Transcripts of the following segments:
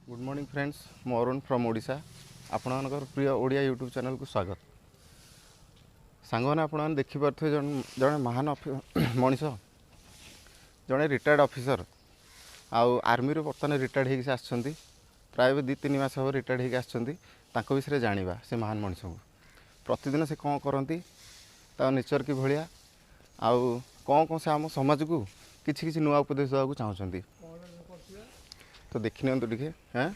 Good morning friends, ମୁଁ Arun from Odisha. ଆପଣମାନଙ୍କର ପ୍ରିୟ Odia YouTube ଚ୍ୟାନେଲ୍କୁ ସ୍ୱାଗତ। ସାଙ୍ଗମାନେ, ଆପଣମାନେ ଦେଖିପାରୁଥିବେ ଜଣେ ମହାନ ମଣିଷ, ଜଣେ ରିଟାୟାର୍ଡ଼ ଅଫିସର ଆଉ ଆର୍ମିରୁ ବର୍ତ୍ତମାନ ରିଟାୟାର୍ଡ଼ ହେଇକି ସେ ଆସିଛନ୍ତି। ପ୍ରାୟ ଏବେ 2-3 ମାସ ହେବ ରିଟାୟାର୍ଡ଼ ହେଇକି ଆସିଛନ୍ତି। ତାଙ୍କ ବିଷୟରେ ଜାଣିବା, ସେ ମହାନ ମଣିଷଙ୍କୁ ପ୍ରତିଦିନ ସେ କ'ଣ କରନ୍ତି, ତା ନେଚର୍ କି ଭଳିଆ ଆଉ କ'ଣ କ'ଣ ସେ ଆମ ସମାଜକୁ କିଛି କିଛି ନୂଆ ଉପଦେଶ ଦେବାକୁ ଚାହୁଁଛନ୍ତି, ତ ଦେଖିନିଅନ୍ତୁ ଟିକେ। ହଁ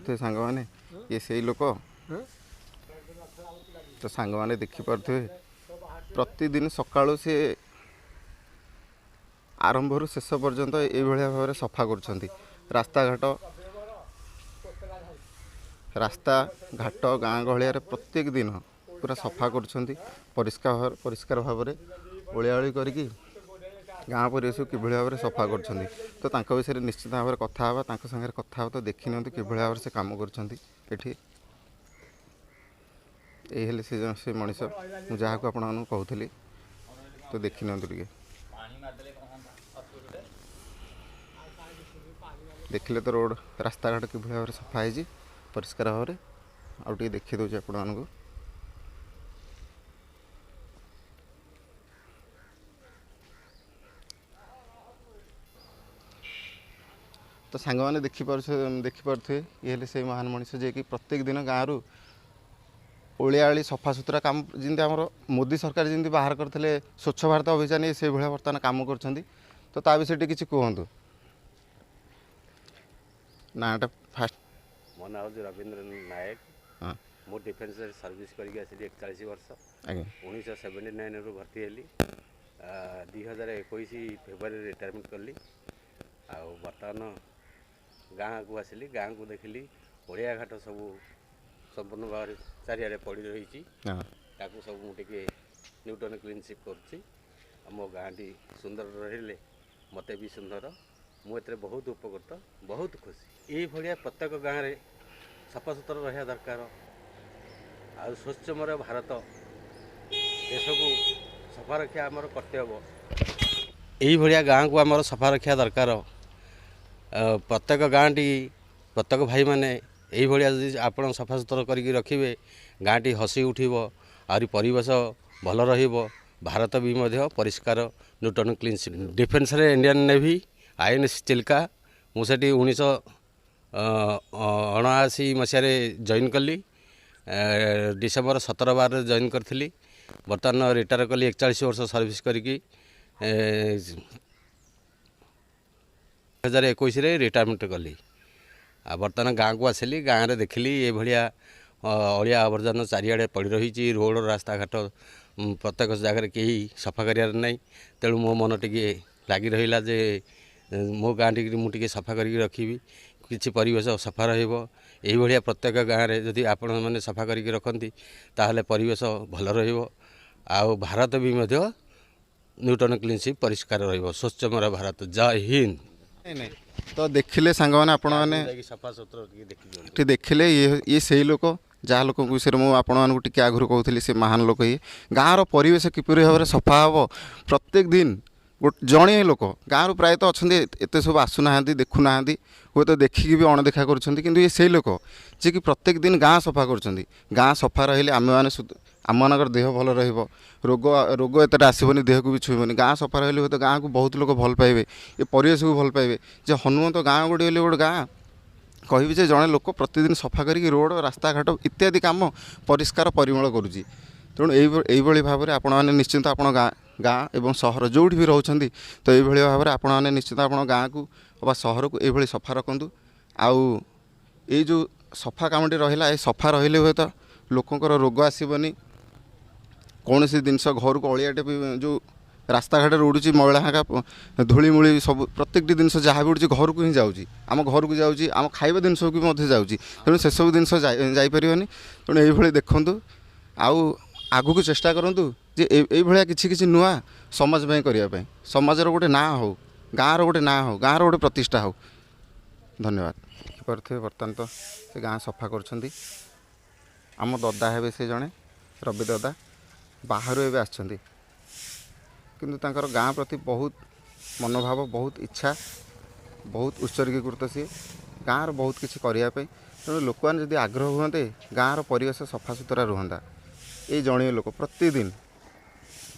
ତ ସାଙ୍ଗମାନେ, ଇଏ ସେଇ ଲୋକ। ତ ସାଙ୍ଗମାନେ ଦେଖିପାରୁଥିବେ, ପ୍ରତିଦିନ ସକାଳୁ ସେ ଆରମ୍ଭରୁ ଶେଷ ପର୍ଯ୍ୟନ୍ତ ଏଇଭଳିଆ ଭାବରେ ସଫା କରୁଛନ୍ତି ରାସ୍ତାଘାଟ, ଗାଁ ଗହଳିଆରେ ପ୍ରତ୍ୟେକ ଦିନ ପୁରା ସଫା କରୁଛନ୍ତି ପରିଷ୍କାର ଭାବରେ ଓଳିଆଓଳି କରିକି ଗାଁ ପରିବେଶକୁ କିଭଳି ଭାବରେ ସଫା କରୁଛନ୍ତି। ତ ତାଙ୍କ ବିଷୟରେ ନିଶ୍ଚିତ ଭାବରେ କଥା ହେବା, ତାଙ୍କ ସାଙ୍ଗରେ କଥା ହେବା। ତ ଦେଖିନିଅନ୍ତୁ କିଭଳି ଭାବରେ ସେ କାମ କରୁଛନ୍ତି ଏଠି। ଏଇ ହେଲେ ସେ ମଣିଷ ମୁଁ ଯାହାକୁ ଆପଣମାନଙ୍କୁ କହୁଥିଲି। ତ ଦେଖିନିଅନ୍ତୁ ଟିକେ, ଦେଖିଲେ ତ ରୋଡ଼ ରାସ୍ତାଘାଟ କିଭଳି ଭାବରେ ସଫା ହେଇଛି ପରିଷ୍କାର ଭାବରେ। ଆଉ ଟିକେ ଦେଖି ଦେଉଛି ଆପଣମାନଙ୍କୁ। ତ ସାଙ୍ଗମାନେ ଦେଖିପାରୁଥିବେ, ଇଏ ହେଲେ ସେଇ ମହାନ ମଣିଷ ଯିଏକି ପ୍ରତ୍ୟେକ ଦିନ ଗାଁରୁ ଓଳିଆଳି ସଫାସୁତୁରା କାମ, ଯେମିତି ଆମର ମୋଦି ସରକାର ଯେମିତି ବାହାର କରିଥିଲେ ସ୍ୱଚ୍ଛ ଭାରତ ଅଭିଯାନ, ଇଏ ସେଇଭଳିଆ ବର୍ତ୍ତମାନ କାମ କରୁଛନ୍ତି। ତ ତା ବିଷୟରେ ଟିକେ କିଛି କୁହନ୍ତୁ। ନାଁଟା ଫାଷ୍ଟ? ମୋ ନାଁ ହେଉଛି ରବୀନ୍ଦ୍ର ନାୟକ। ମୁଁ ଡିଫେନ୍ସରେ ସର୍ଭିସ୍ କରିକି ଆସିଲି 41 ବର୍ଷ। 1979ରୁ ଭର୍ତ୍ତି ହେଲି, 2021 ଫେବୃଆରୀରେ ରିଟାୟାରମେଣ୍ଟ କଲି। ଆଉ ବର୍ତ୍ତମାନ ଗାଁକୁ ଆସିଲି, ଗାଁକୁ ଦେଖିଲି ଅଳିଆ ଘାଟ ସବୁ ସମ୍ପୂର୍ଣ୍ଣ ଭାବରେ ଚାରିଆଡ଼େ ପଡ଼ି ରହିଛି। ତାକୁ ସବୁ ମୁଁ ଟିକେ ନ୍ୟୁଟନ୍ କ୍ଲିନସିପ୍ କରୁଛି। ଆଉ ମୋ ଗାଁଟି ସୁନ୍ଦର ରହିଲେ ମୋତେ ବି ସୁନ୍ଦର, ମୁଁ ଏଥିରେ ବହୁତ ଉପକୃତ, ବହୁତ ଖୁସି। ଏଇଭଳିଆ ପ୍ରତ୍ୟେକ ଗାଁରେ ସଫାସୁତୁରା ରହିବା ଦରକାର। ଆଉ ସ୍ୱଚ୍ଛମୟ ଭାରତ ଦେଶକୁ ସଫା ରଖିବା ଆମର କର୍ତ୍ତବ୍ୟ। ଏଇଭଳିଆ ଗାଁକୁ ଆମର ସଫା ରଖିବା ଦରକାର। ପ୍ରତ୍ୟେକ ଗାଁଟି, ପ୍ରତ୍ୟେକ ଭାଇମାନେ ଏଇଭଳିଆ ଯଦି ଆପଣ ସଫାସୁତୁରା କରିକି ରଖିବେ, ଗାଁଟି ହସି ଉଠିବ, ଆହୁରି ପରିବେଶ ଭଲ ରହିବ, ଭାରତ ବି ମଧ୍ୟ ପରିଷ୍କାର। ନ୍ୟୁଟନ୍ କ୍ଲିନ୍ ଡିଫେନ୍ସରେ ଇଣ୍ଡିଆନ୍ ନେଭି ଆଇଏନ୍ଏସ୍ ଚିଲ୍କା, ମୁଁ ସେଠି 1979 ମସିହାରେ ଜଏନ୍ କଲି। ଡିସେମ୍ବର 17 ବାରରେ ଜଏନ୍ କରିଥିଲି। ବର୍ତ୍ତମାନ ରିଟାୟାର କଲି 41 ବର୍ଷ ସର୍ଭିସ୍ କରିକି 2021ରେ ରିଟାୟାରମେଣ୍ଟ କଲି। ଆଉ ବର୍ତ୍ତମାନ ଗାଁକୁ ଆସିଲି, ଗାଁରେ ଦେଖିଲି ଏଭଳିଆ ଅଳିଆ ଆବର୍ଜନା ଚାରିଆଡ଼େ ପଡ଼ି ରହିଛି। ରୋଡ଼ ରାସ୍ତାଘାଟ ପ୍ରତ୍ୟେକ ଜାଗାରେ କେହି ସଫା କରିବାର ନାହିଁ। ତେଣୁ ମୋ ମନ ଟିକେ ଲାଗି ରହିଲା ଯେ ମୋ ଗାଁଟିକି ମୁଁ ଟିକେ ସଫା କରିକି ରଖିବି, କିଛି ପରିବେଶ ସଫା ରହିବ। ଏଇଭଳିଆ ପ୍ରତ୍ୟେକ ଗାଁରେ ଯଦି ଆପଣମାନେ ସଫା କରିକି ରଖନ୍ତି, ତାହେଲେ ପରିବେଶ ଭଲ ରହିବ ଆଉ ଭାରତ ବି ମଧ୍ୟ ନ୍ୟୁଟନ୍ କ୍ଲିନସିପ୍ ପରିଷ୍କାର ରହିବ। ସ୍ୱଚ୍ଛମୟ ଭାରତ, ଜୟ ହିନ୍ଦ। ନାଇଁ, ତ ଦେଖିଲେ ସାଙ୍ଗମାନେ, ଆପଣମାନେ ଯାଇକି ସଫାସୁତୁରା ଟିକେ ଦେଖିଦିଅନ୍ତୁ। ଏଠି ଦେଖିଲେ, ଇଏ ସେଇ ଲୋକ ଯାହା ଲୋକଙ୍କ ବିଷୟରେ ମୁଁ ଆପଣମାନଙ୍କୁ ଟିକେ ଆଗରୁ କହୁଥିଲି। ସେ ମହାନ ଲୋକ ଇଏ। ଗାଁର ପରିବେଶ କିପରି ଭାବରେ ସଫା ହେବ, ପ୍ରତ୍ୟେକ ଦିନ ଜଣେ ଲୋକ ଗାଁରୁ ପ୍ରାୟତଃ ଅଛନ୍ତି, ଏତେ ସବୁ ଆସୁନାହାନ୍ତି, ଦେଖୁନାହାନ୍ତି, ହୁଏତ ଦେଖିକି ବି ଅଣଦେଖା କରୁଛନ୍ତି। କିନ୍ତୁ ଇଏ ସେଇ ଲୋକ ଯିଏକି ପ୍ରତ୍ୟେକ ଦିନ ଗାଁ ସଫା କରୁଛନ୍ତି। ଗାଁ ସଫା ରହିଲେ ଆମମାନଙ୍କର ଦେହ ଭଲ ରହିବ, ରୋଗ ଏତେଟା ଆସିବନି, ଦେହକୁ ବି ଛୁଇଁବନି। ଗାଁ ସଫା ରହିଲେ ହୁଏତ ଗାଁକୁ ବହୁତ ଲୋକ ଭଲ ପାଇବେ, ଏ ପରିବେଶକୁ ଭଲ ପାଇବେ। ଯେ ହନୁମନ୍ତ ଗାଁ ଗୋଟେ ବୋଲି ଗୋଟେ ଗାଁ କହିବି ଯେ ଜଣେ ଲୋକ ପ୍ରତିଦିନ ସଫା କରିକି ରୋଡ଼ ରାସ୍ତାଘାଟ ଇତ୍ୟାଦି କାମ ପରିଷ୍କାର ପରିମଳ କରୁଛି। ତେଣୁ ଏଇଭଳି ଭାବରେ ଆପଣମାନେ ନିଶ୍ଚିନ୍ତ ଆପଣ ଗାଁ ଏବଂ ସହର ଯେଉଁଠି ବି ରହୁଛନ୍ତି, ତ ଏଇଭଳି ଭାବରେ ଆପଣମାନେ ନିଶ୍ଚିନ୍ତ ଆପଣ ଗାଁକୁ ବା ସହରକୁ ଏଇଭଳି ସଫା ରଖନ୍ତୁ। ଆଉ ଏଇ ଯେଉଁ ସଫା କାମଟି ରହିଲା, ଏ ସଫା ରହିଲେ ହୁଏତ ଲୋକଙ୍କର ରୋଗ ଆସିବନି। କୌଣସି ଜିନିଷ ଘରକୁ ଅଳିଆଟେ ବି ଯେଉଁ ରାସ୍ତାଘାଟରେ ଉଡ଼ୁଛି, ମଇଳା ହାଙ୍କା ଧୂଳିମୂଳି ସବୁ ପ୍ରତ୍ୟେକଟି ଜିନିଷ ଯାହା ବି ଉଡ଼ୁଛି ଘରକୁ ହିଁ ଯାଉଛି, ଆମ ଘରକୁ ଯାଉଛି, ଆମ ଖାଇବା ଜିନିଷକୁ ବି ମଧ୍ୟ ଯାଉଛି। ତେଣୁ ସେସବୁ ଜିନିଷ ଯାଇପାରିବନି। ତେଣୁ ଏଇଭଳି ଦେଖନ୍ତୁ ଆଉ ଆଗକୁ ଚେଷ୍ଟା କରନ୍ତୁ ଯେ ଏଇଭଳିଆ କିଛି କିଛି ନୂଆ ସମାଜ ପାଇଁ କରିବା ପାଇଁ, ସମାଜର ଗୋଟେ ନାଁ ହେଉ, ଗାଁର ଗୋଟେ ନାଁ ହେଉ, ଗାଁର ଗୋଟେ ପ୍ରତିଷ୍ଠା ହେଉ। ଧନ୍ୟବାଦ। ଦେଖିପାରୁଥିବେ ବର୍ତ୍ତମାନ ତ ସେ ଗାଁ ସଫା କରୁଛନ୍ତି। ଆମ ଦଦା ହେବେ ସେ ଜଣେ, ରବି ଦଦା, ବାହାରୁ ଏବେ ଆସିଛନ୍ତି, କିନ୍ତୁ ତାଙ୍କର ଗାଁ ପ୍ରତି ବହୁତ ମନୋଭାବ, ବହୁତ ଇଚ୍ଛା, ବହୁତ ଉତ୍ସର୍ଗୀକୃତ ସିଏ। ଗାଁର ବହୁତ କିଛି କରିବା ପାଇଁ। ତେଣୁ ଲୋକମାନେ ଯଦି ଆଗ୍ରହ ହୁଅନ୍ତେ, ଗାଁର ପରିବେଶ ସଫାସୁତୁରା ରୁହନ୍ତା। ଏଇ ଜଣିଏ ଲୋକ ପ୍ରତିଦିନ,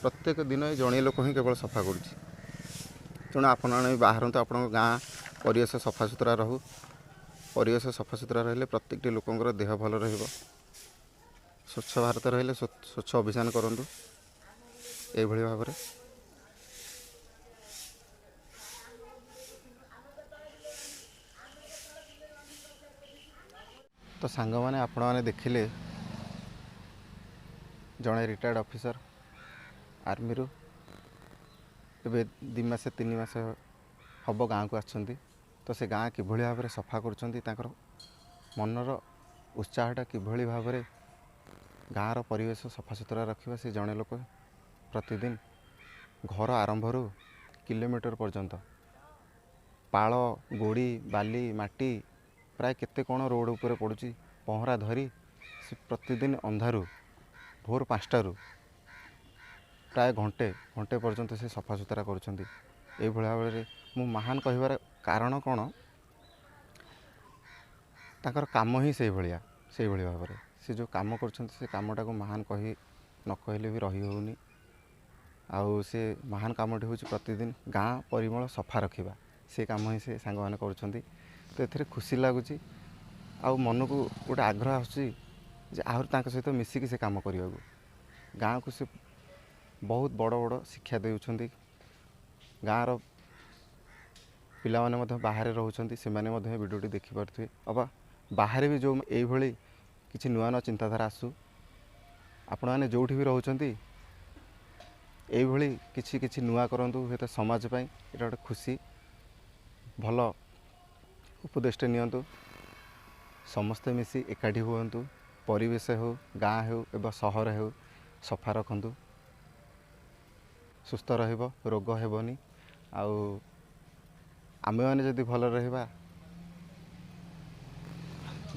ପ୍ରତ୍ୟେକ ଦିନ ଏଇ ଜଣିଏ ଲୋକ ହିଁ କେବଳ ସଫା କରୁଛି। ତେଣୁ ଆପଣମାନେ ବି ବାହାରନ୍ତୁ, ଆପଣଙ୍କ ଗାଁ ପରିବେଶ ସଫାସୁତୁରା ରହୁ। ପରିବେଶ ସଫାସୁତୁରା ରହିଲେ ପ୍ରତ୍ୟେକଟି ଲୋକଙ୍କର ଦେହ ଭଲ ରହିବ। ସ୍ୱଚ୍ଛ ଭାରତ ରହିଲେ ସ୍ୱଚ୍ଛ ଅଭିଯାନ କରନ୍ତୁ ଏଇଭଳି ଭାବରେ। ତ ସାଙ୍ଗମାନେ, ଆପଣମାନେ ଦେଖିଲେ ଜଣେ ରିଟାୟାର୍ଡ଼ ଅଫିସର ଆର୍ମିରୁ ଏବେ 2 ମାସ 3 ମାସ ହେବ ଗାଁକୁ ଆସିଛନ୍ତି। ତ ସେ ଗାଁ କିଭଳି ଭାବରେ ସଫା କରୁଛନ୍ତି, ତାଙ୍କର ମନର ଉତ୍ସାହଟା କିଭଳି ଭାବରେ ଗାଁର ପରିବେଶ ସଫାସୁତୁରା ରଖିବା। ସେ ଜଣେ ଲୋକ ପ୍ରତିଦିନ ଘର ଆରମ୍ଭରୁ କିଲୋମିଟର ପର୍ଯ୍ୟନ୍ତ ପାଳ, ଗୋଡ଼ି, ବାଲି, ମାଟି ପ୍ରାୟ କେତେ କ'ଣ ରୋଡ଼ ଉପରେ ପଡ଼ୁଛି, ପହଁରା ଧରି ସେ ପ୍ରତିଦିନ ଅନ୍ଧାରୁ ଭୋର 5ଟାରୁ ପ୍ରାୟ ଘଣ୍ଟେ ଘଣ୍ଟେ ପର୍ଯ୍ୟନ୍ତ ସେ ସଫାସୁତୁରା କରୁଛନ୍ତି। ଏଇଭଳି ଭାବରେ ମୁଁ ମହାନ କହିବାର କାରଣ କ'ଣ, ତାଙ୍କର କାମ ହିଁ ସେଇଭଳିଆ। ସେଇଭଳି ଭାବରେ ସେ ଯେଉଁ କାମ କରୁଛନ୍ତି, ସେ କାମଟାକୁ ମହାନ କହି ନ କହିଲେ ବି ରହି ହେଉନି। ଆଉ ସେ ମହାନ କାମଟି ହେଉଛି ପ୍ରତିଦିନ ଗାଁ ପରିମଳ ସଫା ରଖିବା। ସେ କାମ ହିଁ ସେ ସାଙ୍ଗମାନେ କରୁଛନ୍ତି। ତ ଏଥିରେ ଖୁସି ଲାଗୁଛି ଆଉ ମନକୁ ଗୋଟେ ଆଗ୍ରହ ଆସୁଛି ଯେ ଆହୁରି ତାଙ୍କ ସହିତ ମିଶିକି ସେ କାମ କରିବାକୁ। ଗାଁକୁ ସେ ବହୁତ ବଡ଼ ବଡ଼ ଶିକ୍ଷା ଦେଉଛନ୍ତି। ଗାଁର ପିଲାମାନେ ମଧ୍ୟ ବାହାରେ ରହୁଛନ୍ତି, ସେମାନେ ମଧ୍ୟ ଏ ଭିଡ଼ିଓଟି ଦେଖିପାରୁଥିବେ। ଅବା ବାହାରେ ବି ଯେଉଁ ଏଇଭଳି କିଛି ନୂଆ ନୂଆ ଚିନ୍ତାଧାରା ଆସୁ, ଆପଣମାନେ ଯେଉଁଠି ବି ରହୁଛନ୍ତି ଏଇଭଳି କିଛି କିଛି ନୂଆ କରନ୍ତୁ, ହୁଏତ ସମାଜ ପାଇଁ ଏଇଟା ଗୋଟେ ଖୁସି, ଭଲ ଉପଦେଶଟେ ନିଅନ୍ତୁ। ସମସ୍ତେ ମିଶି ଏକାଠି ହୁଅନ୍ତୁ, ପରିବେଶ ହେଉ, ଗାଁ ହେଉ ଏବଂ ସହର ହେଉ, ସଫା ରଖନ୍ତୁ, ସୁସ୍ଥ ରହିବ, ରୋଗ ହେବନି। ଆଉ ଆମେମାନେ ଯଦି ଭଲ ରହିବା,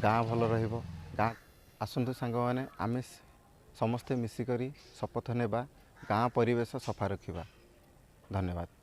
ଗାଁ ଭଲ ରହିବ। ଗାଁ ଆସନ୍ତୁ ସାଙ୍ଗମାନେ, ଆମେ ସମସ୍ତେ ମିଶିକରି ଶପଥ ନେବା, ଗାଁ ପରିବେଶ ସଫା ରଖିବା। ଧନ୍ୟବାଦ।